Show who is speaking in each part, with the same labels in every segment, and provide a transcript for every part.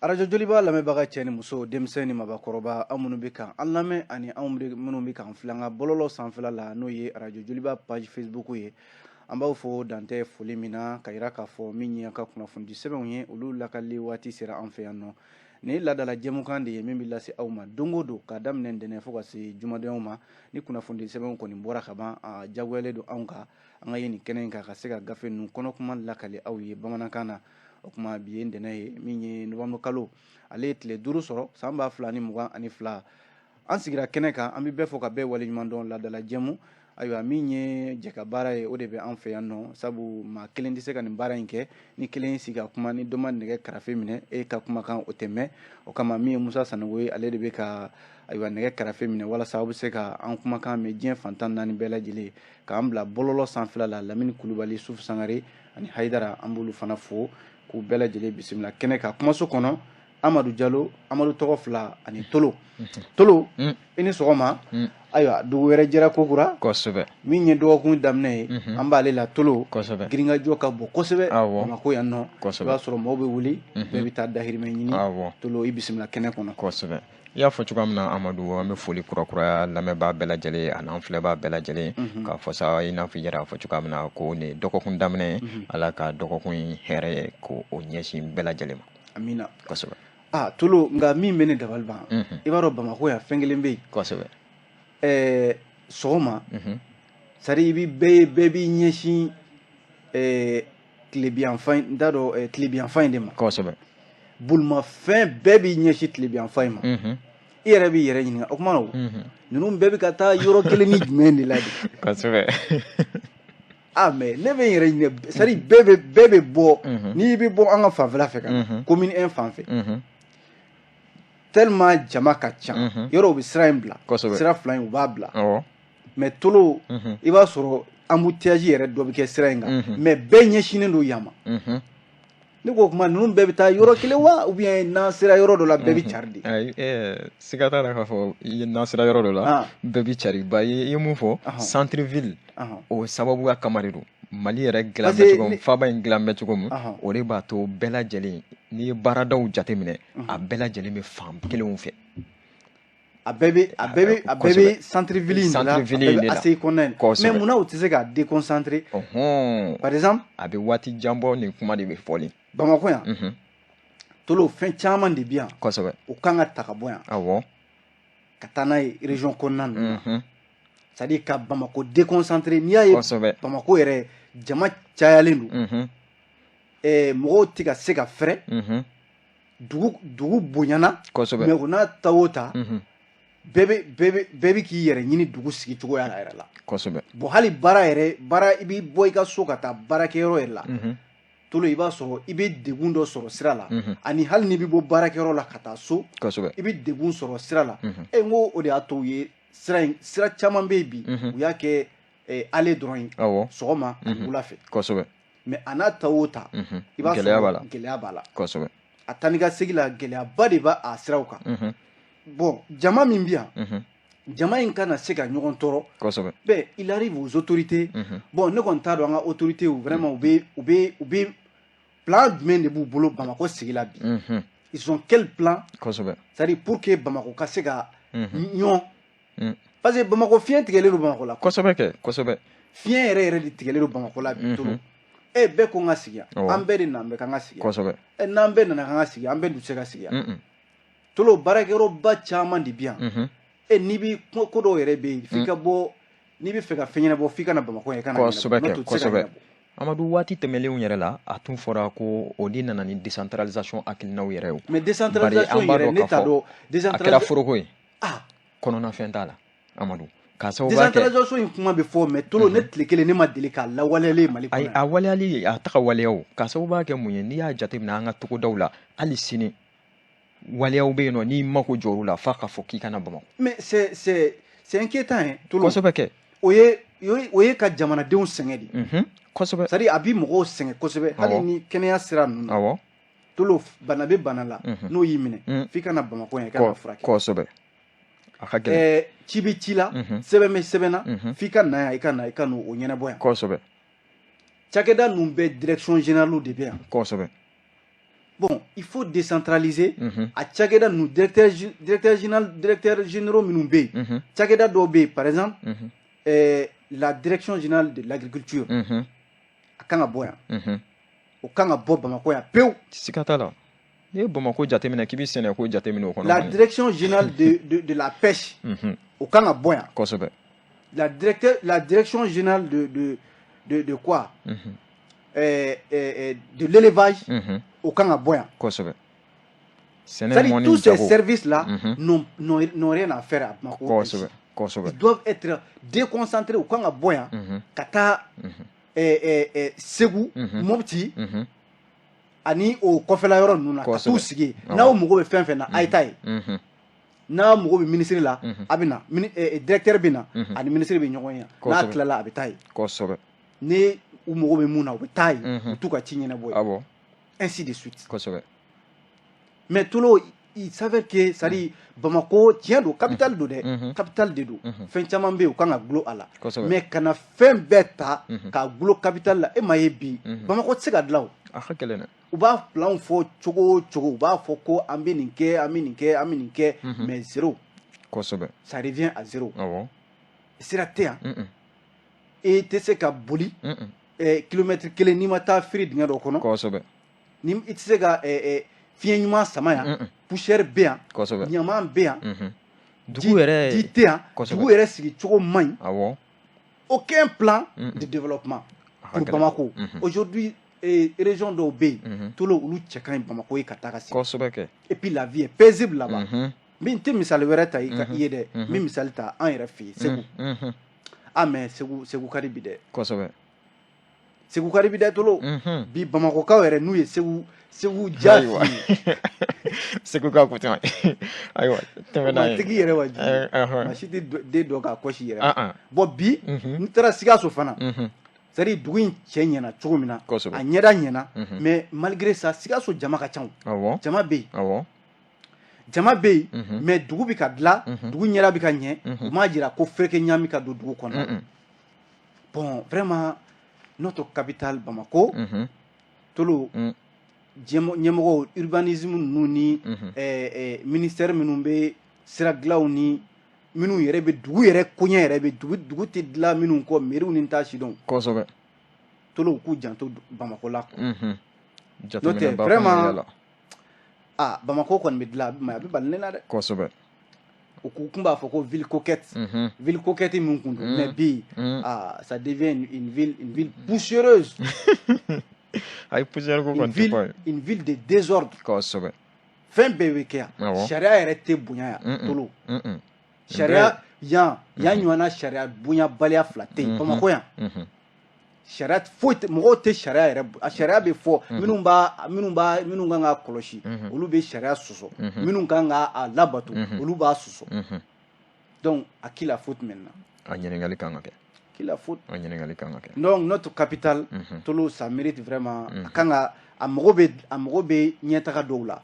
Speaker 1: Arajo Joliba lamɛnbaga cɛ ni muso, denmisɛn ni mabakɔrɔba, aw minnu bɛ kan an lamɛn ani anw minnu bɛ k'an filɛ an ka bɔlɔlɔ sanfɛla la, n'o ye Arajo Joliba page Facebook ye, an b'aw fo dantɛ foli min na, ka yira k'a fɔ min ye an ka kunnafonidi sɛbɛnw ye, olu lakali waati sera an fɛ yan nɔ. Nin ye laadala jɛmukan de ye min bɛ lase aw ma don o don, k'a daminɛ ntɛnɛn fo ka se jumadonyaw ma. Ni kunnafonidi sɛbɛnw kɔni bɔra ka ban, a jagoyalen don anw kan an ka ye nin kɛnɛ in kan ka se ka gafe ninnu kɔnɔkuma lakali aw ye bamanankan na. O kuma, bi ye ntɛnɛn ye min ye novembre kalo, ale ye tile 5 sɔrɔ, san 2022. An sigira kɛnɛ kan, an bɛ bɛɛ fo ka bɛɛ waleɲuman dɔn. Laadala jɛmu, ayiwa, min ye jɛka baara ye, o de bɛ an fɛ yan nɔ, sabu maa kelen tɛ se ka nin baara in kɛ. Ni kelen sigi ka kuma, ni dɔ ma nɛgɛ karafe minɛ, e ka kumakan o tɛ mɛn. O kama, min ye Musa Sanogo ye, ale de bɛ ka, ayiwa, nɛgɛ karafe minɛ walasa aw bɛ se ka an kumakan mɛn diɲɛ fan 14 bɛɛ lajɛlen, k'an bila bɔlɔlɔ sanfɛla la. Lamini Kulubali, Sufu Sangare ani Hayidara, an b'olu fana fo k'u bɛɛ lajɛlen bisimila kɛnɛ kan. Kumaso kɔnɔ, Amadu Jalo, Amadu tɔgɔ fila, ani Tolo. Tolo, i ni sɔgɔma. Ayiwa, dugu wɛrɛ jɛra kokura. Min ye dɔgɔkun daminɛ ye, an b'ale la. Tolo, girinkajɔ ka bon kosɛbɛ Bamakɔ yan nɔ. I b'a sɔrɔ maaw bɛ wuli, bɛɛ bɛ taa dahirimɛ ɲini. Tolo, i bisimila kɛnɛ kɔnɔ.
Speaker 2: Kosɛbɛ. I y'a fɔ cogoya min na, Amadu, an bɛ foli kurakuraya lamɛnbaa bɛɛ lajɛlen ani an filɛbaa bɛɛ lajɛlen, k'a fɔ sa, i n'a fɔ i yɛrɛ y'a fɔ cogoya min na, ko nin ye dɔgɔkun daminɛ ye. Ala ka dɔgɔkun in hɛrɛ ye k'o ɲɛsin bɛɛ lajɛlen ma.
Speaker 1: Amina.
Speaker 2: Kosɛbɛ.
Speaker 1: Ah, Tolo, nka min bɛ ne dabali ban, i b'a dɔn Bamakɔ yan, fɛn kelen bɛ yen. Sɔgɔma, c'est à dire i bɛ bɛɛ ye, bɛɛ b'i ɲɛsin tilebiyanfan, n t'a dɔn, tilebiyanfan in de ma. Bolimafɛn bɛɛ b'i ɲɛsin tilebiyanfan in ma. I yɛrɛ b'i yɛrɛ ɲininka, o kuma na, o ninnu bɛɛ bɛ ka taa yɔrɔ kelen ni jumɛn de la de? Ah, mais ne bɛ n yɛrɛ ɲininka, c'est à dire bɛɛ bɛ bɔ, n'i bɛ bɔ an ka fanfɛla fɛ ka na commune 1 fan fɛ, tellement jama ka ca, yɔrɔ u bɛ sira in bila, sira fila in u b'a bila. Mais Tolo, i b'a sɔrɔ embouteillage yɛrɛ dɔ bɛ kɛ sira in kan, mais bɛɛ ɲɛsinnen don yan ma. Ne ko, kuma ninnu bɛɛ bɛ taa yɔrɔ kelen wa, ou bien n'an sera yɔrɔ dɔ la, bɛɛ bɛ cari de?
Speaker 2: Ayi, siga t'a la k'a fɔ n'an sera yɔrɔ dɔ la, bɛɛ bɛ cari ba. I ye mun fɔ, centre ville, o sababuya kama de don. Mali yɛrɛ dilan bɛ cogo min, faaba in dilan bɛ cogo min, o de b'a to bɛɛ lajɛlen, n'i ye baaradaw jateminɛ, a bɛɛ lajɛlen bɛ fan kelenw fɛ.
Speaker 1: A bɛɛ bɛ centre ville in de la, a bɛɛ bɛ ACI kɔnɔna in. Mais munna u tɛ se k'a déconcentrer, par exemple?
Speaker 2: A bɛ waati jan bɔ, nin kuma de bɛ fɔlen.
Speaker 1: Bamakɔ yan, Tolo, fɛn caman de bɛ yan, o kan ka ta ka bɔ yan ka taa n'a ye région kɔnɔna ninnu na, c'est à dire ka Bamakɔ déconcentrer. N'i y'a ye Bamakɔ yɛrɛ jama cayalen don, mɔgɔw tɛ ka se ka fɛrɛ, dugu bonyana, mais o n'a ta o ta, bɛɛ bɛ k'i yɛrɛ ɲini dugu sigi cogoya la yɛrɛ la. Bon, hali baara yɛrɛ, baara, i bɛ bɔ i ka so ka taa baarakɛyɔrɔ yɛrɛ la, Tolo, i b'a sɔrɔ i bɛ degun dɔ sɔrɔ sira la, ani hali n'i bɛ bɔ baarakɛyɔrɔ la ka taa so, i bɛ degun sɔrɔ sira la. E n ko o de y'a to u ye sira in, sira caman bɛ yen bi, u y'a kɛ aller dɔrɔn ye, sɔgɔma ani wula fɛ. Mais a n'a ta o ta, i b'a sɔrɔ gɛlɛya b'a la. A taa ni ka segin la, gɛlɛyaba de b'a a siraw kan. Bon, jama min bɛ yan, jama in kana se ka ɲɔgɔn tɔɔrɔ. Bɛn, il arrive aux autorités. Bon, ne kɔni t'a dɔn an ka autorités, vraiment, u bɛ plan jumɛn de b'u bolo Bamakɔ sigi la bi? Ils ont quel plan? C'est à dire pour que Bamakɔ ka se ka ɲɔn, parce que Bamakɔ fiɲɛ tigɛlen don Bamakɔ la.
Speaker 2: Kosɛbɛ kɛ, kosɛbɛ.
Speaker 1: Fiɲɛ yɛrɛ yɛrɛ de tigɛlen don Bamakɔ la bi, Tolo. E bɛɛ ko n ka sigi yan, an bɛɛ de nana bɛ k'an ka sigi yan. Ɛ, n'an bɛɛ nana k'an ka sigi, an bɛɛ dun tɛ se ka sigi yan. Tolo, baarakɛyɔrɔba caman de bɛ yan. E n'i bi ko dɔw yɛrɛ bɛ yen, f'i ka bɔ, n'i bɛ fɛ ka fɛn ɲɛnabɔ, f'i ka na Bamakɔ yan, i ka na ɲɛnabɔ.
Speaker 2: Kosɛbɛ kɛ, kosɛbɛ. Amadu, waati tɛmɛnlenw yɛrɛ la, a tun fɔra ko o de nana ni décentralisation hakilinaw yɛrɛ ye.
Speaker 1: Mais décentralisation yɛrɛ, ne t'a dɔn.
Speaker 2: A kɛra foroko ye.
Speaker 1: Ah.
Speaker 2: Kɔnɔnafɛn t'a la, Amadu, k'a sababuya kɛ
Speaker 1: décentralisation in kuma bɛ fɔ, mais Tolo, ne tile kelen ne ma deli k'a lawaleyalen Mali kɔnɔ.
Speaker 2: Ayi, a waleyali, a ta ka waleya o, k'a sababuya kɛ mun ye? N'i y'a jateminɛ an ka togodaw la, hali sini waleyaw bɛ yen nɔ, n'i mako jɔr'u la, f'a ka fɔ k'i ka na Bamakɔ.
Speaker 1: Mais c'est inquiétant, hein, Tolo.
Speaker 2: Kosɛbɛ kɛ.
Speaker 1: O ye ka jamanadenw sɛgɛn de. C'est à dire a bi mɔgɔw sɛgɛn kosɛbɛ, hali ni kɛnɛya sira ninnu. Tolo, bana bɛ bana la, n'o y'i minɛ, f'i ka na Bamakɔ yan, i ka na furakɛ.
Speaker 2: Kosɛbɛ, a ka gɛlɛn.
Speaker 1: Ci bɛ ci la, sɛbɛn bɛ sɛbɛn na, f'i ka na yan, i ka na, i ka n'o ɲɛnabɔ yan. Cakɛda ninnu bɛɛ, direction générale de bɛ yan. Bon, il faut décentraliser. A cakɛda ninnu, directeur général, directeur généraux minnu bɛ yen, cakɛda dɔw bɛ yen, par exemple la Direction générale de l'agriculture, a kan ka bɔ yan, o kan ka bɔ Bamakɔ yan pewu.
Speaker 2: Siga t'a la, n'i ye Bamakɔ jateminɛ k'i bɛ sɛnɛko jateminɛ o kɔnɔ.
Speaker 1: La Direction générale de la pêche, o kan ka bɔ yan. La Direction générale de quoi, de l'élevage, o kan ka bɔ yan. C'est-à-dire tous ces services là n'ont rien à faire à Bamako. Ils doivent être déconcentrés. U kan ka bɔ yan ka taa Segu, Mopti ani o kɔfɛla yɔrɔ ninnu na, ka t'u sigi. N'aw mago bɛ fɛn fɛn na, a ye taa yen. N'a mago bɛ ministre la, a bɛ na, directeur bɛ na, ani ministre bɛ ɲɔgɔn ye. N'a tilala, a bɛ taa yen. Ni u mago bɛ mun na, u bɛ taa yen, u t'u ka ci ɲɛnabɔ yen, ainsi de suite. Mais Tolo, il s'avère que, c'est à dire, Bamako, tiɲɛ don, capitale don dɛ, capitale de don. Fɛn caman bɛ yen, u kan ka gulon a la, mais kana fɛn bɛɛ ta k'a gulon capitale la. E ma ye bi, Bamako tɛ se ka dilan o.
Speaker 2: A ka gɛlɛn dɛ.
Speaker 1: U b'a plan fɔ cogo o cogo, u b'a fɔ ko an bɛ nin kɛ, an bɛ nin kɛ, an bɛ nin kɛ, mais zéro. Ça revient à zéro. Sira tɛ yan, e tɛ se ka boli kilomètre kelen n'i ma taa firi dingɛ dɔ kɔnɔ. Ni i tɛ se ka fiɲɛ ɲuman sama yan, poussière bɛ yan, ɲaman bɛ yan.
Speaker 2: Dugu yɛrɛ
Speaker 1: ji tɛ yan, dugu yɛrɛ sigi cogo man ɲi. Aucun plan de développement pour Bamako aujourd'hui. Région dɔw bɛ yen, Tolo, olu cɛ ka ɲi Bamako ye ka taa ka segin.
Speaker 2: Kosɛbɛ kɛ.
Speaker 1: Et puis la vie est paisible là-bas. N tɛ misali wɛrɛ ta i ye dɛ, n bɛ misali ta an yɛrɛ fɛ yen, Segu. Ah, mais Segu, Segu ka di bi dɛ. Segu ka di bi dɛ, Tolo. Bi Bamakɔkaw yɛrɛ, n'u ye Segu, Segu ja
Speaker 2: f'i ye. Segu ka ko tɛmɛ, ayiwa, tɛmɛ n'a ye.
Speaker 1: Matigi yɛrɛ wa jugu, maa si tɛ den dɔn k'a kɔsi yɛrɛ. Bon, bi n taara Sikaso fana, c'est à dire dugu in cɛ ɲɛna cogo min na, a ɲɛda ɲɛna, mais malgré ça, Sikaso jama ka ca. Jama bɛ yen, jama bɛ yen, mais dugu bɛ ka dilan, dugu ɲɛda bɛ ka ɲɛ, u m'a jira ko fereke ɲami ka don dugu kɔnɔ. Bon, vraiment, notre capitale Bamako, Tolo, ɲɛmɔgɔw, urbanisme ninnu ni ministère minnu bɛ sira dilanw ni minnu yɛrɛ bɛ dugu yɛrɛ koɲɛ yɛrɛ bɛ dugu, dugu tɛ dilan minnu kɔ, mairie ni t'a si dɔn. Tolo, k'u janto Bamako la. N'o tɛ, vraiment, ah, Bamako kɔni bɛ dilan, a bɛ bali ne la dɛ. U kun b'a fɔ ko ville coquette, ville coquette min kun don, mais bi, ah, ça devient une ville poussiéreuse.
Speaker 2: Ayi, poussière ko kɔni
Speaker 1: tɛ fɔ ye. Une ville de désordre. Fɛn bɛɛ bɛ kɛ yan, sariya yɛrɛ tɛ bonya yan, Tolo. Sariya yan, yan ɲɔgɔnna sariya bonyabaliya fila tɛ yen Bamakɔ yan. Sariya foyi tɛ, mɔgɔw tɛ sariya yɛrɛ. A sariya bɛ fɔ, minnu b'a minnu kan ka kɔlɔsi, olu bɛ sariya sɔsɔ, minnu kan ka a labato, olu b'a sɔsɔ. Donc à qui la faute maintenant?
Speaker 2: A ɲininkali kan ka kɛ.
Speaker 1: Qui la faute?
Speaker 2: A ɲininkali kan ka kɛ.
Speaker 1: Donc notre capitale, Tolo, ça mérite vraiment, a kan ka, a mago bɛ ɲɛtaga dɔw la.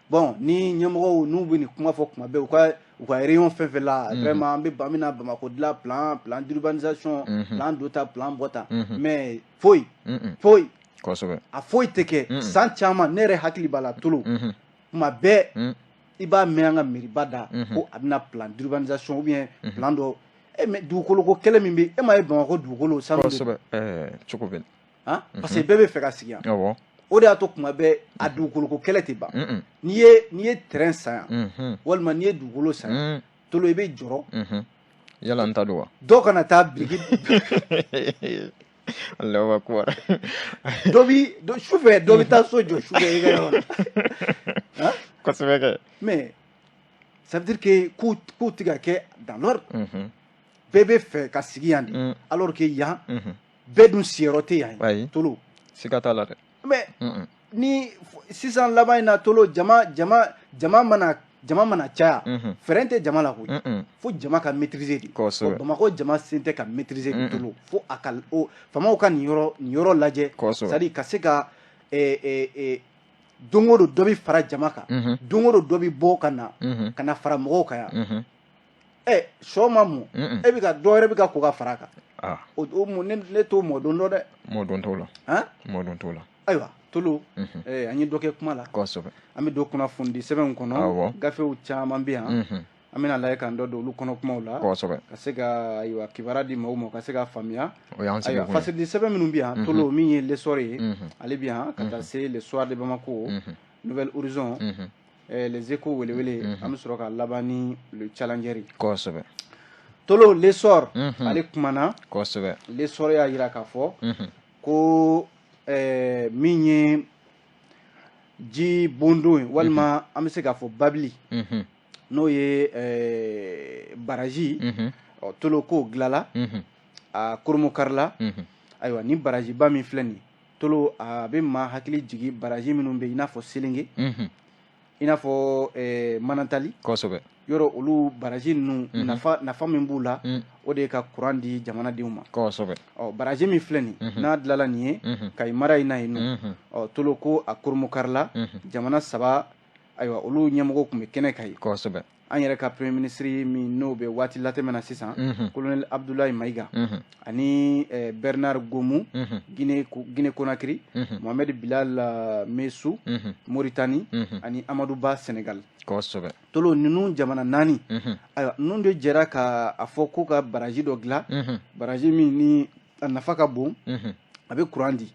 Speaker 1: Bon, ni ɲɛmɔgɔw n'u bɛ nin kuma fɔ kuma bɛɛ, u ka réunion fɛn fɛn la, vraiment, an bɛna Bamako dilan, plan d'urbanisation, plan dɔ ta, plan bɔ ta, mais foyi foyi. A foyi tɛ kɛ san caman. Ne yɛrɛ hakili b'a la, Tolo, kuma bɛɛ i b'a mɛn an ka mairie ba da ko a bɛna plan d'urbanisation ou bien plan dɔ. E, mais dugukolo ko kɛlɛ min bɛ, e ma ye Bamakɔ dugukolo sanu.
Speaker 2: Kosɛbɛ, cogo bɛ.
Speaker 1: Han, parce que bɛɛ bɛ fɛ ka sigi yan. O de y'a to kuma bɛɛ a dugukolo ko kɛlɛ tɛ ban. N'i ye terrain san yan, walima n'i ye dugukolo san yan, Tolo, i bɛ jɔrɔ.
Speaker 2: Yala n ta don wa?
Speaker 1: Dɔw kana taa biriki.
Speaker 2: Allahu akbar.
Speaker 1: Dɔ bi sufɛ, dɔ bɛ taa so jɔ sufɛ i ka yɔrɔ la.
Speaker 2: Kosɛbɛ kɛ.
Speaker 1: Mais ça veut dire que kow tɛ ka kɛ dans l'ordre. Bɛɛ bɛ fɛ ka sigi yan de, alors que yan bɛɛ dun sigiyɔrɔ tɛ yan ye, Tolo.
Speaker 2: Siga t'a la dɛ.
Speaker 1: Mais ni sisan laban in na, Tolo, jama mana caya, fɛrɛn tɛ jama la koyi. Fo jama ka maîtriser de. Bamakɔ jama sen tɛ ka maîtriser de, Tolo. Fo a ka o faamaw ka nin yɔrɔ lajɛ, c'est à dire ka se ka don o don dɔ bɛ fara jama kan, don o don dɔ bɛ bɔ ka na fara mɔgɔw kan yan. Ɛ, sɔ ma mɔ, e bɛ ka dɔ wɛrɛ bɛ ka ko ka fara a kan. O ne t'o mɔ don dɔ dɛ.
Speaker 2: Mɔ don t'o la.
Speaker 1: Han.
Speaker 2: Mɔ don t'o la.
Speaker 1: Ayiwa. Tolo, an ye dɔ kɛ kuma la. An bɛ don kunnafoni sɛbɛnw kɔnɔ, gafew caman bɛ yan. An bɛna lajɛ k'an dɔ don olu kɔnɔ kumaw la, ka se ka ayiwa kibaruya di maaw ma, ka se ka faamuya. Ayiwa, fasirili sɛbɛn minnu bɛ yan, Tolo, min ye L'Essor ye, ale bɛ yan, ka taa se Le Soir de Bamako, Nouvel Horizon, Les Échos, Welewele, an bɛ sɔrɔ ka laban ni Le Challenger ye. Tolo, L'Essor ale kumana. L'Essor y'a jira k'a fɔ ko min ye ji bondon ye, walima an bɛ se k'a fɔ babili, n'o ye baraji, Tolo, k'o dilanla a koromokarila. Ayiwa, ni barajiba min filɛ nin ye, Tolo, a bɛ maa hakili jigin baraji minnu bɛ yen, i n'a fɔ Selenge, i n'a fɔ Manantali. Yɔrɔ olu baraji ninnu, nafa min b'u la, o de ye ka kuran di jamanadenw ma. Ɔ, baraji min filɛ nin, n'a dilanla nin ye Kayi mara in na yen nɔ, ɔ, Tolo, ko a koromokarila, jamana saba, ayiwa, olu ɲɛmɔgɔw tun bɛ kɛnɛ kan yen. An yɛrɛ ka premier ministre min n'o bɛ waati latɛmɛ na sisan, colonel Abdoulaye Maïga, ani Bernard Goumou, Guinée Conakry, Mohamed Bilal Messou, Mauritanie, ani Amadou Ba, Sénégal. Tolo, ninnu jamana naani, ayiwa, ninnu de jɛra ka a fɔ ko ka baraji dɔ dilan, baraji min ni a nafa ka bon, a bɛ kuran di.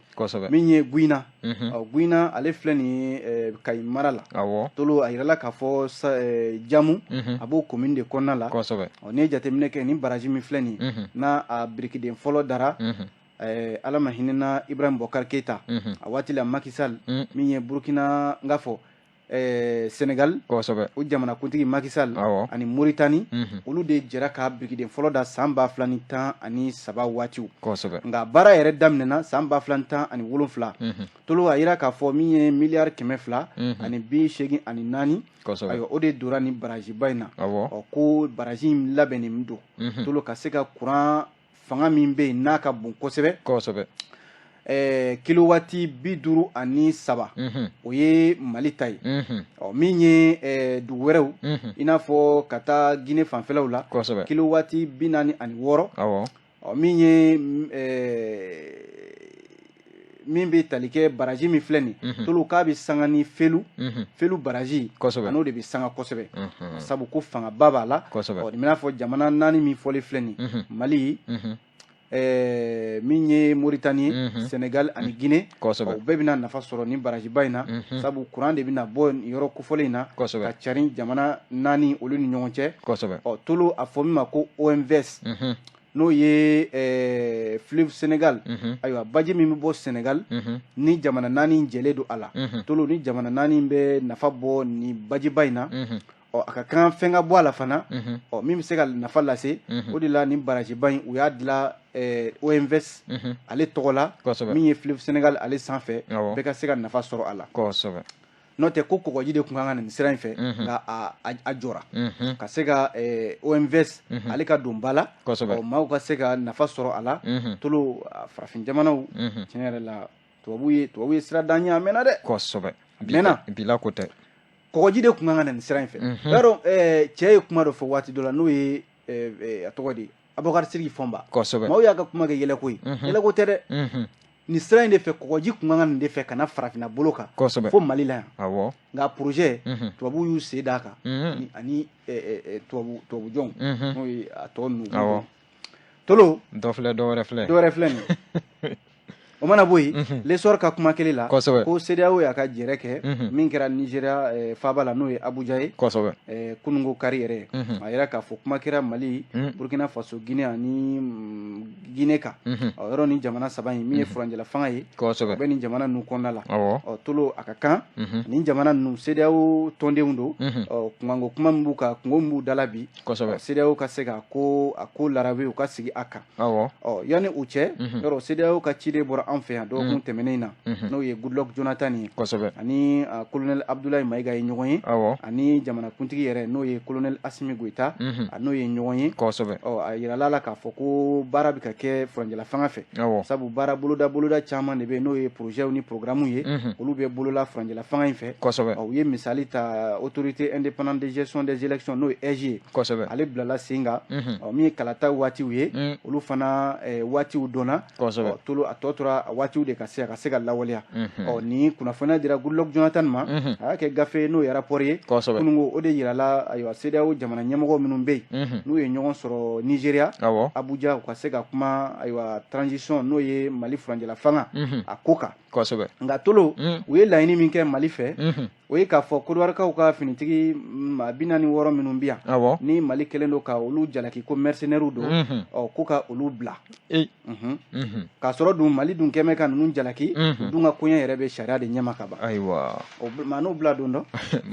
Speaker 1: Min ye Gouina, ɔ, Gouina ale filɛ nin ye Kayi mara la. Tolo, a yirala k'a fɔ Jamu, a b'o commune de kɔnɔna la. Ɔ, n'i ye jateminɛ kɛ, nin baraji min filɛ nin ye, n'a a birikiden fɔlɔ dara, Ala ma hinɛna Ibrahim Boubacar Keita a waati la, Macky Sall min ye Burukina, n k'a fɔ Sénégal, o jamanakuntigi Macky Sall ani Mauritanie, olu de jɛra ka birikiden fɔlɔ da san 2013 waatiw. Nka baara yɛrɛ daminɛna san 2017. Tolo, a yira k'a fɔ min ye miliyari 284, ayiwa, o de donna ni barajiba in na. Ɔ, ko baraji in labɛnnen don, Tolo, ka se ka kuran fanga min bɛ yen n'a ka bon kosɛbɛ, kilowati 53, o ye Mali ta ye. Ɔ, min ye dugu wɛrɛw, i n'a fɔ ka taa Guinée fanfɛlaw la, kilowati 46. Ɔ, min ye min bɛ tali kɛ baraji min filɛ nin, Tolo, k'a bɛ sanga ni Felu baraji, a n'o de bɛ sanga kosɛbɛ, sabu ko fangaba b'a la. Ɔ, nin bɛna fɔ jamana naani min fɔlen filɛ nin, Mali, min ye Mauritanie, Sénégal ani Guinée, o bɛɛ bɛna nafa sɔrɔ ni barajiba in na, sabu kuran de bɛna bɔ nin yɔrɔ kofɔlen in na ka carin jamana naani olu ni ɲɔgɔn cɛ. Ɔ, Tolo, a fɔ min ma ko OMVS, n'o ye fleuve Sénégal, ayiwa, baji min bɛ bɔ Sénégal, ni jamana naani jɛlen don a la. Tolo, ni jamana naani bɛ nafa bɔ nin bajiba in na, ɔ, a ka kan fɛn ka bɔ a la fana, ɔ, min bɛ se ka nafa lase. O de la nin barajiba in, u y'a dilan OMVS ale tɔgɔ la, min ye fleuve Sénégal ale sanfɛ, bɛɛ ka se ka nafa sɔrɔ a la. N'o tɛ, ko kɔgɔji de tun kan ka na nin sira in fɛ, nka a jɔra ka se ka OMVS ale ka don ba la, ɔ, maaw ka se ka nafa sɔrɔ a la. Tolo, farafin jamanaw, tiɲɛ yɛrɛ la, tubabu ye sira d'an ɲɛ a mɛnna dɛ.
Speaker 2: A
Speaker 1: mɛnna.
Speaker 2: Bila ko tɛ.
Speaker 1: Kɔgɔji de tun kan ka na nin sira in fɛ. Y'a dɔn, cɛ ye kuma dɔ fɔ waati dɔ la, n'o ye a tɔgɔ di, Abubakar Sidiki Fɔnba. Maaw y'a ka kuma kɛ yɛlɛko ye. Yɛlɛko tɛ dɛ. Nin sira in de fɛ, kɔgɔji tun kan ka nin de fɛ ka na farafinna bolo kan fo Mali la yan. Nka projet, tubabuw y'u sen d'a kan, ani tubabu jɔnw, n'o ye a tɔ ninnu. Tolo,
Speaker 2: dɔ filɛ, dɔ wɛrɛ filɛ.
Speaker 1: Dɔ wɛrɛ filɛ nin. O mana bɔ yen, L'Essor ka kuma kelen la, ko CEDEAO y'a ka jɛrɛ kɛ min kɛra Nigéria faaba la, n'o ye Abuja ye, kununko kari yɛrɛ. A yɛrɛ k'a fɔ kuma kɛra Mali, Burkina Faso, Guinée ani Guinée kan. Ɔ, yɔrɔ ni jamana saba in min ye furancɛla fanga ye, o bɛ nin jamana ninnu kɔnɔna la. Ɔ, Tolo, a ka kan nin jamana ninnu, CEDEAO tɔndenw don. Ɔ, kunkanko kuma min b'u kan, kungo min b'u da la bi, CEDEAO ka se ka ko a ko larabe, u ka sigi a kan. Ɔ, yanni o cɛ, yɔrɔ CEDEAO ka ciden bɔra an fɛ yan dɔgɔkun tɛmɛnen in na, n'o ye Goodluck Jonathan ye, ani colonel Abdoulaye Maïga ye ɲɔgɔn ye, ani jamanakuntigi yɛrɛ, n'o ye colonel Assimi Goïta, a n'o ye ɲɔgɔn ye. Ɔ, a yirala la k'a fɔ ko baara bɛ ka kɛ furancɛla fanga fɛ, sabu baara boloda caman de bɛ yen, n'o ye projet ni programme ye, olu bɛ bolola furancɛla fanga in fɛ. Ɔ, u ye misali ta autorité indépendante de gestion des élections, n'o ye AIGE ye, ale bilala sen kan. Ɔ, min ye kalata waatiw ye, olu fana waatiw dɔnna. Ɔ, Tolo, a tɔ tora a waatiw de ka se a ka se ka lawaleya. Ɔ, ni kunnafoniya dira Goodluck Jonathan ma, a y'a kɛ gafe n'o ye rapport ye kununko, o de yirala ayiwa CEDEAO jamana ɲɛmɔgɔ minnu bɛ yen, n'u ye ɲɔgɔn sɔrɔ Nigéria, Abuja, u ka se ka kuma ayiwa transition, n'o ye Mali furancɛla fanga a ko kan. Nka Tolo, u ye laɲini min kɛ Mali fɛ, o ye k'a fɔ Kodiwarikaw ka finitigi maa 46 minnu bɛ yan, ni Mali kɛlen don ka olu jalaki ko mercenaires don, ɔ, ko ka olu bila, k'a sɔrɔ dun Mali dun kɛmɛ ka ninnu jalaki, u dun ka koɲɛ yɛrɛ bɛ sariya de ɲɛma ka ban.
Speaker 2: Ayiwa,
Speaker 1: maa n'o bila don dɔ.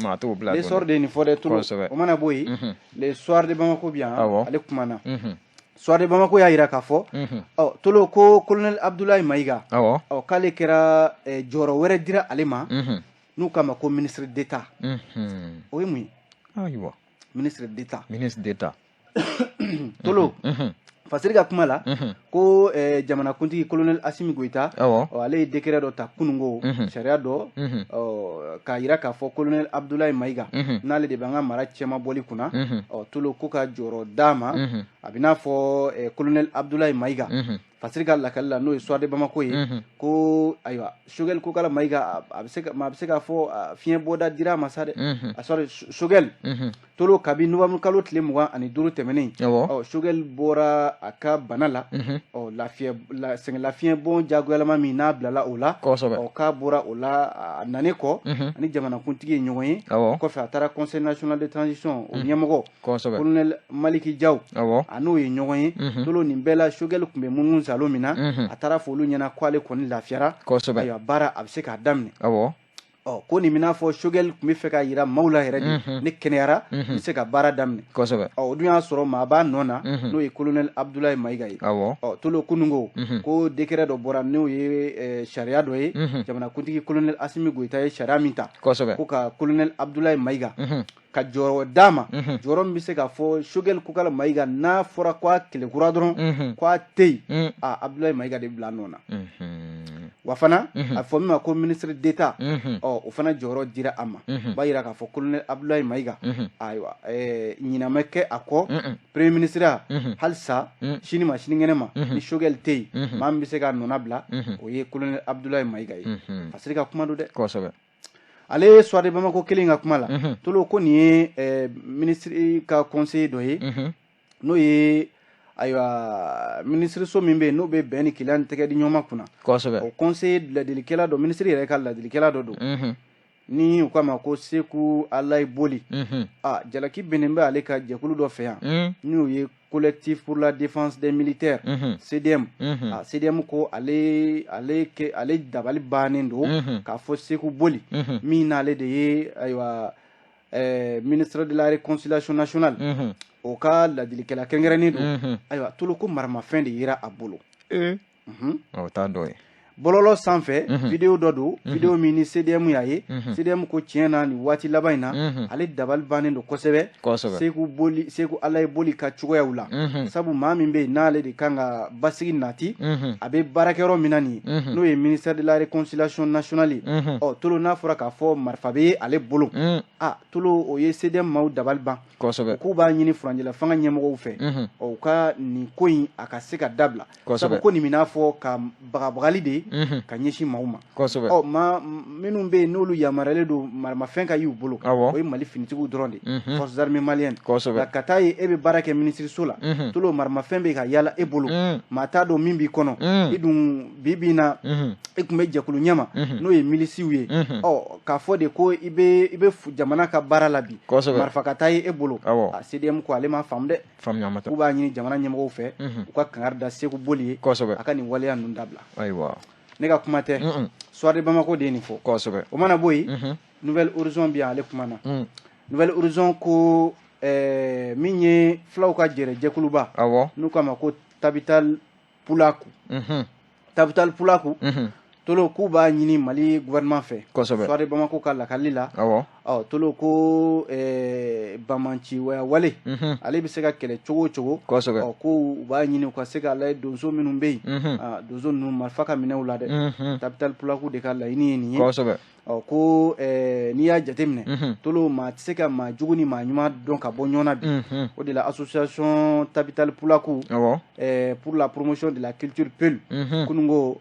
Speaker 2: Maa t'o bila don.
Speaker 1: L'Essor de ye nin fɔ dɛ, Tolo. O mana bɔ yen, Le Soir de Bamako bi yan, ale kumana. Soir de Bamako y'a yira k'a fɔ, ɔ, Tolo, ko colonel Abdoulaye Mayiga, ɔ, k'ale kɛra jɔyɔrɔ wɛrɛ dira ale ma, n'u k'a ma ko ministre d'État. O ye mun ye?
Speaker 2: Ayiwa.
Speaker 1: Ministre d'État.
Speaker 2: Ministre d'État.
Speaker 1: Tolo, Fasiri ka kuma la, ko jamanakuntigi colonel Assimi Goïta, ale ye décret dɔ ta kununko, sariya dɔ, k'a yira k'a fɔ colonel Abdoulaye Mayiga, n'ale de b'an ka mara cɛma bɔli kunna, ɔ, Tolo, ko ka jɔyɔrɔ d'a ma, a bɛ n'a fɔ colonel Abdoulaye Mayiga. Fasiri ka lakali la, n'o ye Soir de Bamako ye, ko ayiwa Choguel Kokala Mayiga, a bɛ se ka, maa bɛ se k'a fɔ fiɲɛ bɔda dira a ma sa dɛ. A sɔrɔ Choguel, Tolo, kabi novembre kalo tile 25 tɛmɛnen, ɔ, Choguel bɔra a ka bana la, ɔ, lafiya sɛgɛn lafiɲɛ bɔn jagoyalama min n'a bilala o la, ɔ, k'a bɔra o la, a nanen kɔ, ani jamanakuntigi ye ɲɔgɔn ye. Kɔfɛ a taara Conseil national de transition o ɲɛmɔgɔ colonel Maliki Diaw, a n'o ye ɲɔgɔn ye. Tolo, nin bɛɛ la, Choguel tun bɛ munun salo min na, a taara fɔ olu ɲɛna k'ale kɔni lafiyara, ayiwa baara a bɛ se k'a daminɛ. Ɔ, ko nin bɛna fɔ Choguel tun bɛ fɛ ka yira maaw la yɛrɛ de, ne kɛnɛyara, n bɛ se ka baara daminɛ. Ɔ, o dun y'a sɔrɔ maa b'a nɔ na, n'o ye colonel Abdoulaye Mayiga ye. Ɔ, Tolo, kununko, ko décret dɔ bɔra, n'o ye sariya dɔ ye, jamanakuntigi colonel Assimi Goïta ye sariya min ta, ko ka colonel Abdoulaye Mayiga ka jɔyɔrɔ d'a ma, jɔyɔrɔ min bɛ se k'a fɔ Choguel Kokala Mayiga, n'a fɔra ko a kɛlɛkura dɔrɔn, ko a tɛ yen, a Abdoulaye Mayiga de bila a nɔ na. Wa fana a fɔ min ma ko ministre d'État, ɔ, o fana jɔyɔrɔ dira a ma. O b'a yira k'a fɔ colonel Abdoulaye Mayiga, ayiwa, ɲinɛ ma kɛ a kɔ premier ministre halisa, sini ma sinikɛnɛ ma, ni Choguel tɛ yen, maa min bɛ se k'a nɔna bila, o ye colonel Abdoulaye Mayiga ye. Fasiri ka kuma don dɛ. Ale ye Soir de Bamako kelen ka kuma la, Tolo, ko nin ye ministre ka conseiller dɔ ye, n'o ye ayiwa minisiriso min bɛ yen, n'o bɛ bɛn ni kelenya ni tɛgɛ di ɲɔgɔn ma kunna. O conseiller ladilikɛla dɔ, minisiri yɛrɛ ka ladilikɛla dɔ don, ni u k'a ma ko Seku Alayi Boli. A jalaki binnen bɛ ale ka jɛkulu dɔ fɛ yan, n'o ye Collectif pour la défense des militaires, CDM. A CDM ko ale dabali bannen don k'a fɔ Seku Boli min n'ale de ye ayiwa ministre de la Réconciliation nationale, o ka ladilikɛla kɛrɛnkɛrɛnnen don. Ayiwa, Tolo, ko maramafɛn de yera a bolo.
Speaker 2: O t'a dɔ ye.
Speaker 1: Bɔlɔlɔ sanfɛ, vidéo dɔ don, vidéo min ni CDM y'a ye. CDM ko tiɲɛ na, nin waati laban in na, ale dabali bannen don kosɛbɛ Seku Boli, Seku Alayi Boli ka cogoyaw la, sabu maa min bɛ yen, n'ale de kan ka basigi nati, a bɛ baarakɛyɔrɔ min na nin ye, n'o ye ministère de la Réconciliation nationale ye, ɔ, Tolo, n'a fɔra k'a fɔ marifa bɛ ale bolo, a Tolo, o ye CDM maaw dabali ban. K'u b'a ɲini furancɛla fanga ɲɛmɔgɔw fɛ, ɔ, u ka nin ko in a ka se ka dabila, sabu ko nin bɛna fɔ ka bagabagali de ka ɲɛsin maaw ma. Ɔ, maa minnu bɛ yen, n'olu yamaruyalen don maramafɛn ka y'u bolo, o ye Mali finitigiw dɔrɔn de, forces armées maliennes. Nka ka taa ye e bɛ baara kɛ minisiriso la, Tolo, maramafɛn bɛ ka yala e bolo, maa t'a dɔn min b'i kɔnɔ, i dun bi bi in na e tun bɛ jɛkulu ɲɛma, n'o ye milisiw ye, ɔ, k'a fɔ de ko i bɛ jamana ka baara la bi, marifa ka taa ye e bolo. A CDM ko ale ma faamu dɛ. K'u b'a ɲini jamana ɲɛmɔgɔw fɛ, u ka kangari da Seku Boli ye, a ka nin waleya ninnu dabila.
Speaker 2: Ayiwa.
Speaker 1: Ne ka kuma tɛ, Soir de Bamako de ye nin fɔ. O mana bɔ yen, Nouvel Horizon bi yan, ale kuma na. Nouvel Horizon ko min ye fulaw ka jɛrɛ jɛkuluba, n'u k'a ma ko Tabital Pulaku, Tabital Pulaku, Tolo, k'u b'a ɲini Mali gouvernement fɛ. Soir de Bamako ka lakali la, ɔ, Tolo, ko banbanci wale, ale bɛ se ka kɛlɛ cogo o cogo. Ɔ, ko u b'a ɲini u ka se k'a lajɛ, donso minnu bɛ yen, donso ninnu marifa ka minɛ u la dɛ. Tabital Pulaku de ka laɲini ye nin ye. Ɔ, ko n'i y'a jateminɛ, Tolo, maa tɛ se ka maa jugu ni maa ɲuman dɔn ka bɔ ɲɔgɔn na bi. O de la, association Tabital Pulaku pour la promotion de la culture peul, kununko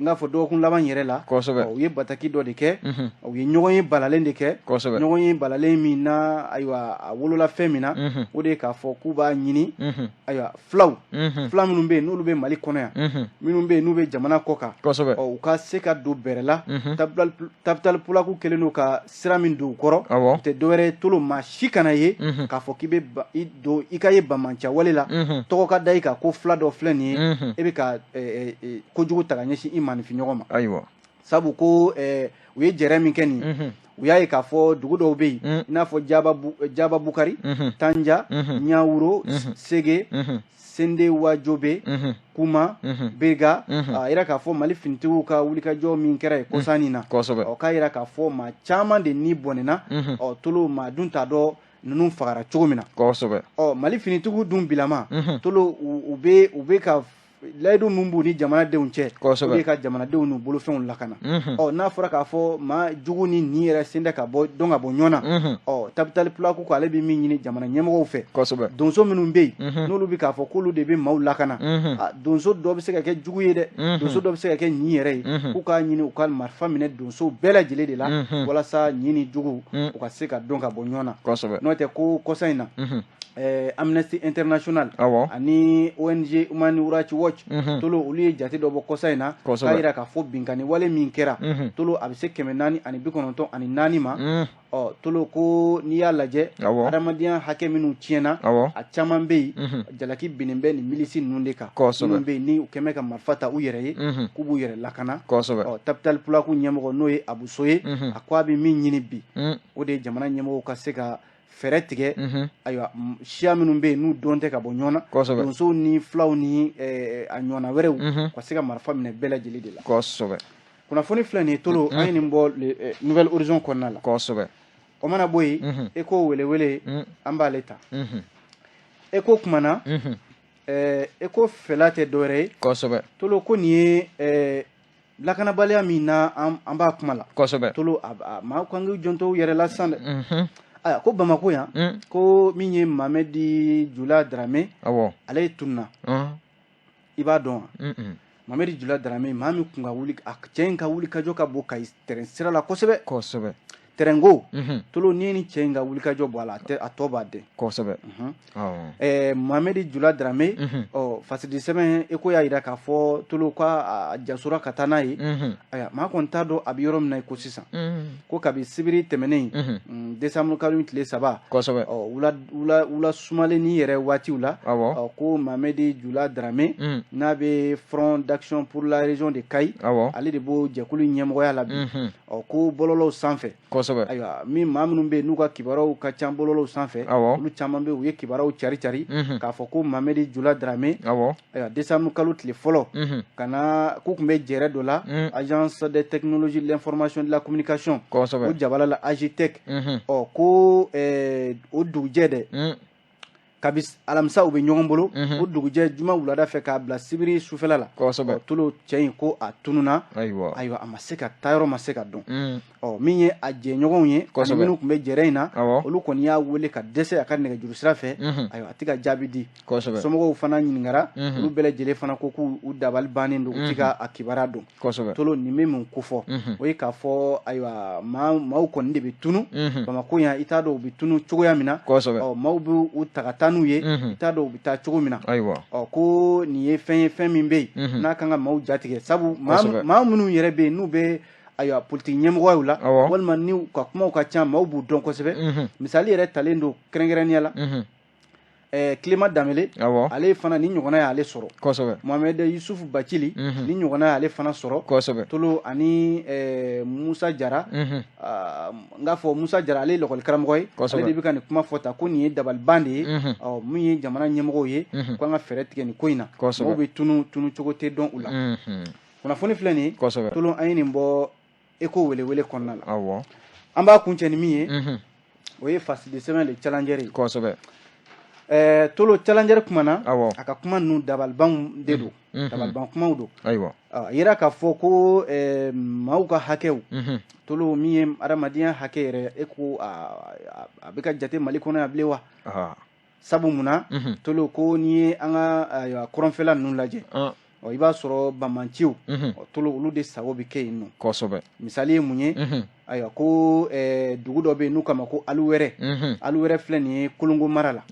Speaker 1: N k'a fɔ dɔgɔkun laban yɛrɛ la, u ye bataki dɔ de kɛ, u ye ɲɔgɔn ye balalen de kɛ, ɲɔgɔn ye balalen min na, ayiwa, a wolola fɛn min na, o de ye k'a fɔ k'u b'a ɲini, ayiwa, fulaw, fula minnu bɛ yen n'olu bɛ Mali kɔnɔ yan, minnu bɛ yen n'u bɛ jamana kɔ kan, u ka se ka don bɛrɛ la. Tabital Pulaku kɛlen don ka sira min don u kɔrɔ, o tɛ dɔwɛrɛ ye Tolo, maa si kana ye k'a fɔ k'i bɛ i don i ka ye banbaanciya wale la, tɔgɔ ka da i kan ko fula dɔ filɛ nin ye, e bɛ ka kojugu ta ka ɲɛsin i maaninfin ɲɔgɔn ma. Sabu ko u ye jɛrɛ min kɛ nin ye, u y'a ye k'a fɔ dugu dɔw bɛ yen, i n'a fɔ Jaba Bukari, Tanja, Ɲawuro, Sege, Sende, Wajobe, Kuma, Bega, a yira k'a fɔ Mali finitigiw ka wulikajɔ min kɛra yen kɔsa nin na, ɔ k'a yira k'a fɔ maa caman de ni bɔnɛna. Ɔ Tolo, maa dun t'a dɔn ninnu fagara cogo min na. Ɔ Mali finitigiw dun bilama, Tolo, u bɛ ka layidu min b'u ni jamanadenw cɛ, o de ye ka jamanadenw n'u bolofɛnw lakana. Ɔ n'a fɔra k'a fɔ maa jugu ni nin yɛrɛ sen tɛ ka bɔ dɔn ka bɔ ɲɔgɔn na, ɔ Tabital Pulaku ko ale bɛ min ɲini jamana ɲɛmɔgɔw fɛ, donso minnu bɛ yen n'olu bɛ k'a fɔ k'olu de bɛ maaw lakana, donso dɔ bɛ se ka kɛ jugu ye dɛ, donso dɔ bɛ se ka kɛ ɲin yɛrɛ ye, k'u k'a ɲini u ka marifa minɛ donsow bɛɛ lajɛlen de la, walasa ɲin ni jugu u ka se ka dɔn ka bɔ ɲɔgɔn na. N'o tɛ ko kɔsa in na, Amnesty International ani ONG Human Rights Watch, Tolo, olu ye jate dɔ bɔ kɔsa in na k'a jira k'a fɔ binkanni wale min kɛra, Tolo, a bɛ se 494 ma. Ɔ Tolo, ko n'i y'a lajɛ, adamadenya hakɛ minnu tiɲɛna, a caman bɛ yen, jalaki binnen bɛ nin milisi ninnu de kan, minnu bɛ yen ni u kɛmɛ ka marifa ta u yɛrɛ ye k'u b'u yɛrɛ lakana. Ɔ Tabital Pulaku ɲɛmɔgɔ, n'o ye Abu So ye, a ko a bɛ min ɲini bi, o de ye jamana ɲɛmɔgɔw ka se ka fɛɛrɛ tigɛ, ayiwa, siya minnu bɛ yen n'u dɔn tɛ ka bɔ ɲɔgɔn na, donsow ni fulaw ni a ɲɔgɔnna wɛrɛw, ka se ka marifa minɛ bɛɛ lajɛlen de la. Kunnafoni filɛ nin ye, Tolo, an ye nin bɔ Nouvel Horizon kɔnɔna la. O mana bɔ yen, Écho welewele, an b'ale ta. Écho kumana, Écho fɛla tɛ dɔwɛrɛ ye, Tolo, ko nin ye lakanabaliya min na an b'a kuma la. Tolo, maa kan k'u janto u yɛrɛ la sisan dɛ. Ayiwa, ko Bamakɔ yan, ko min ye Mamɛdi Jula Darame, ale tununna. I b'a dɔn wa? Mamɛdi Jula Darame, maa min kun ka wuli, a cɛ in ka wulikajɔ ka bon Kayi tɛrɛn sira la kosɛbɛ. Tɛrɛnko, Tolo, n'i ye ni cɛ in ka wulikajɔ bɔ a la, a tɔ b'a dɛn. Mamɛdi Jula Darame, ɔ fasidi sɛbɛn Écho y'a jira k'a fɔ, Tolo, k'a jasora ka taa n'a ye. Ayiwa, maa kɔni t'a dɔn a bɛ yɔrɔ min na i ko sisan. Ko kabi sibiri tɛmɛnen, décembre kalo tile 3, ɔ wula sumalenni yɛrɛ waatiw la, ɔ ko Mamɛdi Jula Darame, n'a bɛ Front d'action pour la région de Kayi, ale de b'o jɛkulu ɲɛmɔgɔya la bi. Ɔ ko bɔlɔlɔw sanfɛ, ayiwa, min maa minnu bɛ yen n'u ka kibaruyaw ka ca bɔlɔlɔw sanfɛ, olu caman bɛ yen, u ye kibaruyaw cari cari k'a fɔ ko Mamɛdi Jula Darame, ayiwa, décembre kalo tile fɔlɔ ka na, k'u tun bɛ jɛrɛ dɔ la, Agence des technologies de l'information de la communication, o jabala la, AGTEC. Ɔ ko o dugujɛ dɛ, kabi alamisa u bɛ ɲɔgɔn bolo, o dugujɛ juma wulada fɛ k'a bila sibiri sufɛla la, Tolo, cɛ in ko a tununna. Ayiwa, a ma se ka taa yɔrɔ ma se ka dɔn. Ɔ min ye a jɛɲɔgɔnw ye ani minnu tun bɛ jɛrɛ in na, olu kɔni y'a wele ka dɛsɛ a ka nɛgɛjuru sira fɛ. Ayiwa, a tɛ ka jaabi di. Somɔgɔw fana ɲininkara, olu bɛɛ lajɛlen fana ko k'u dabali bannen don, u tɛ ka a kibaruya dɔn. Tolo, nin bɛ mun kofɔ? O ye k'a fɔ, ayiwa, maaw kɔni de bɛ tunu Bamakɔ yan, i t'a dɔn u bɛ tunu cogoya min na. Ɔ maaw bɛ u ta ka taa n'u ye, i t'a dɔn u bɛ taa cogo min na. Ɔ ko nin ye fɛn ye, fɛn min bɛ yen n'a kan ka maaw jatigɛ, sabu maa minnu yɛrɛ bɛ yen n'u bɛ, ayiwa, politiki ɲɛmɔgɔyaw la, walima ni u ka kumaw ka ca, maaw b'u dɔn kosɛbɛ. Misali yɛrɛ talen don kɛrɛnkɛrɛnnenya la, Clément Danbele, ale fana ni ɲɔgɔnna y'ale sɔrɔ. Mohamed Yusufu Bacili ni ɲɔgɔnna y'ale fana sɔrɔ. Tolo, ani Musa Jara, n k'a fɔ Musa Jara, ale ye lakɔli karamɔgɔ ye, ale de bɛ ka nin kuma fɔ ta ko nin ye dabaliban de ye. Ɔ min ye jamana ɲɛmɔgɔw ye, ko an ka fɛɛrɛ tigɛ nin ko in na, mɔgɔw bɛ tunu tunu cogo tɛ dɔn u la. Kunnafoni filɛ nin ye, Tolo, an ye nin bɔ Écho welewele kɔnɔna la. An b'a kuncɛ ni min ye, o ye fasidi sɛbɛn de Challenger ye. Tolo, Challenger kumana, a ka kuma ninnu dabalibanw de don, dabaliban kumaw don. A yira k'a fɔ ko maaw ka hakɛw, Tolo, min ye adamadenya hakɛ yɛrɛ, e ko a bɛ ka jate Mali kɔnɔ yan bilen wa? Sabu munna, Tolo, ko n'i ye an ka, ayiwa, kɔrɔnfɛla ninnu lajɛ, Ɔ, i b'a sɔrɔ banbaanciw, tolo, olu de sago bɛ kɛ yen nɔ. Misali ye mun ye? Ayiwa, ko dugu dɔ bɛ yen n'u k'a ma ko Aluwɛrɛ. Aluwɛrɛ filɛ nin ye Kolongo mara la.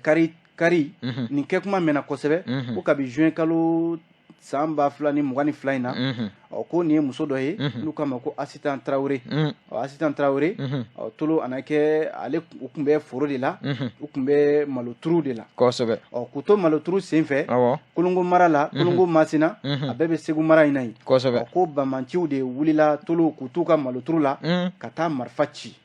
Speaker 1: Kari kari, nin kɛ kuma mɛnna kosɛbɛ, ko kabi juin kalo san 2022 in na. Ɔ, ko nin ye muso dɔ ye n'u k'a ma ko Asitan Tarawele. Ɔ, Asitan Tarawele, ɔ, tolo, a na kɛ ale, u tun bɛ foro de la, u tun bɛ maloturu de la. Ɔ, k'u to maloturu senfɛ Kolongo mara la, Kolongo Masina, a bɛɛ bɛ Segu mara in na yen. Ɔ, ko banbaanciw de wulila, tolo, k'u t'u ka maloturu la, ka taa marifa ci.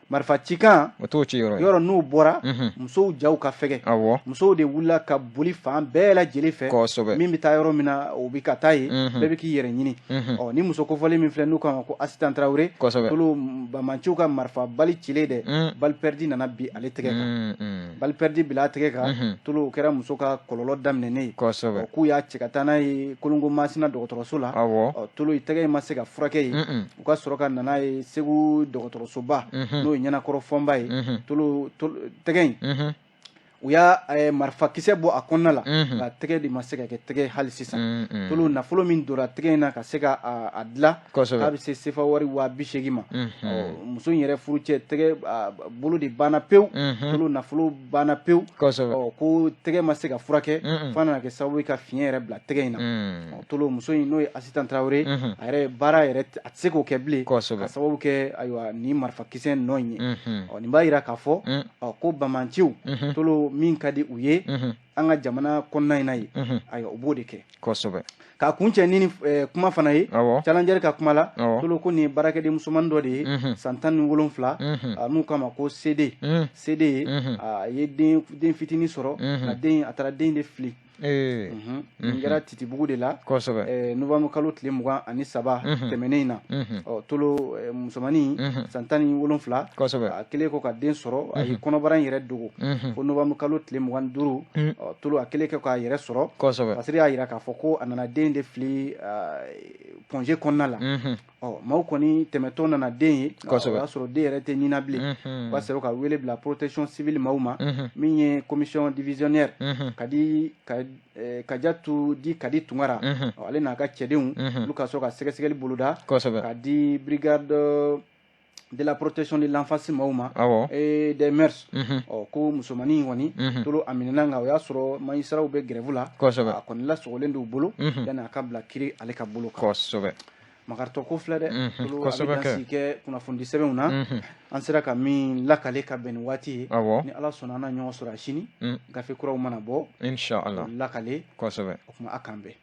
Speaker 1: Marifa cikan
Speaker 2: O t'o ci yɔrɔ ye.
Speaker 1: Yɔrɔ n'o bɔra, musow jaw ka fɛgɛ. Musow de wulila ka boli fan bɛɛ lajɛlen fɛ. Min bɛ taa yɔrɔ min na, o bɛ ka taa yen. Bɛɛ bɛ k'i yɛrɛ ɲini. Ɔ, ni muso kofɔlen min filɛ n'u k'a ma ko Asitan Tarawele, tolo, banbaanciw ka marifa bali cilen dɛ, balle perdue nana bi ale tɛgɛ kan. Balle perdue bila a tɛgɛ kan, tolo, o kɛra muso ka kɔlɔlɔ daminɛnen ye. Ɔ, k'u y'a cɛ ka taa n'a ye Kolongo Masina dɔgɔtɔrɔso la. Ɔ, tolo, tɛgɛ in ma se ka furakɛ yen. U ka sɔrɔ ka nana ye Segu dɔgɔtɔrɔsoba, n'o ye Ɲɛnakɔrɔ Fɔnba ye. Tolo, tɛgɛ in, u y'a marifakisɛ bɔ a kɔnɔna la, nka tɛgɛ de ma se ka kɛ tɛgɛ hali sisan. Tolo, nafolo min donna tɛgɛ in na ka se ka a dilan, k'a bɛ se sefa wari 80.000 ma. Muso in yɛrɛ furucɛ tɛgɛ bolo de banna pewu. Tolo, nafolo banna pewu. Ɔ, ko tɛgɛ ma se ka furakɛ, f'a nana kɛ sababu ye ka fiɲɛ yɛrɛ bila tɛgɛ in na. Tolo, muso in, n'o ye Asitan Tarawele, a yɛrɛ baara yɛrɛ, a tɛ se k'o kɛ bilen, ka sababu kɛ, ayiwa, nin marifakisɛ nɔ in ye. Ɔ, nin b'a yira k'a fɔ, ɔ, ko banbaanciw, tolo, min ka di u ye an ka jamana kɔnɔna in na ye, ayiwa, u b'o de kɛ. K'a kun cɛ ni kuma fana ye, Challenger ka kuma la, tolo, ko nin ye baarakɛden musomanin dɔ de ye, san 17, n'u k'a ma ko CD. CD ye, a ye den fitinin sɔrɔ, nka den, a taara den de fili. Nin kɛra Titibugu de la, novembre kalo tile 23 tɛmɛnen in na. Ɔ, tolo, musomanin san 17, a kɛlen kɔ ka den sɔrɔ, a ye kɔnɔbara in yɛrɛ dogo fo novembre kalo tile 25. Ɔ, tolo, a kɛlen kɔ k'a yɛrɛ sɔrɔ, Fasiri y'a yira k'a fɔ ko a nana den de fili Point G kɔnɔna la. Ɔ, maaw kɔni tɛmɛtɔ nana den ye, o y'a sɔrɔ den yɛrɛ tɛ ɲina bilen. O b'a sɔrɔ ka wele bila protection civile maaw ma, min ye commission divisionnaire Kadi Kajatu di Kadi Tunkara, ale n'a ka cɛdenw, olu ka sɔrɔ ka sɛgɛsɛgɛli boloda ka di brigade de la protection de l'enfance maaw ma et des mœurs. Ɔ, ko musomanin in kɔni, tolo, a minɛna, nka o y'a sɔrɔ magistrats bɛ grève la. A kɔni lasogolen d'u bolo yanni a ka bila kiiri ale ka bolo kan. Makaritɔ ko filɛ dɛ, tolo, a bɛ dansi kɛ kunnafoni sɛbɛnw na, an sera ka min lakale ka bɛn ni waati ye. Ni Ala sɔnna, an na ɲɔgɔn sɔrɔ a sini, gafe kuraw mana bɔ,
Speaker 2: inshallah,
Speaker 1: lakale. O tuma, a k'an bɛn.